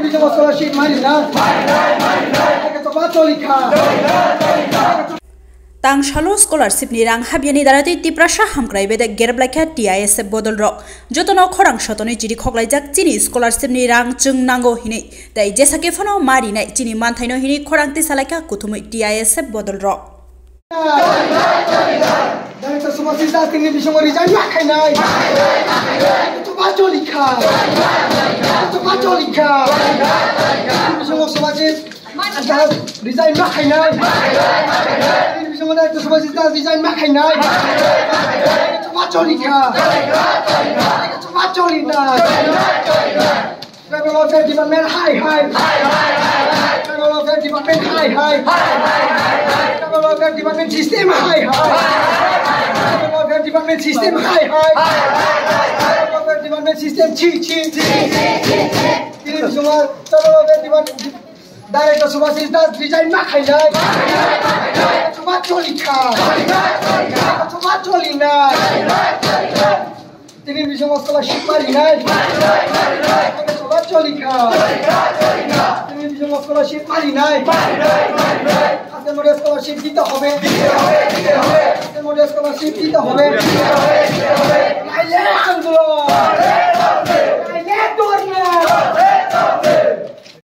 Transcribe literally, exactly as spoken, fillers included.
Scholarship mari na. Tang salo scholarship ni rang habiyani daratwi Tiprasa hamkrai bedek gereplaikha T I S F bodol rok. Jotono khorang sotoni chiri khoklaijak chini scholarship ni rang chwng nango hinwi. Tei jesake phano ma rinai chini manthaino hinwi khorang tisalaikha kuthumwi T I S F bodol rok. Director Subhasis Das tini bisingo resign ma khainai. Chuba cholikha. Chuba cholikha. Bisingo Subhasis Das resign ma khainai. Bisingo Director Subhasis Das resign ma khainai. Chuba cholikha. Chuba cholinai. Tribal Welfare Department hai hai. Tribal Welfare Department hai hai. Tribal Welfare Department system hai hai. Tribal Welfare Department system hai hai. Tribal Welfare Department system chi chi. Tini bisingo Tribal Welfare Department Director Subhasis Das resign ma khainai. Chuba cholikha. Chuba cholinai. Tini bisingo scholarship ma rinai. Chuba cholikha. Tini bisingo scholarship ma rinai. Assemble scholarship dite hobe. Assemble scholarship dite hobe. Naile andolon.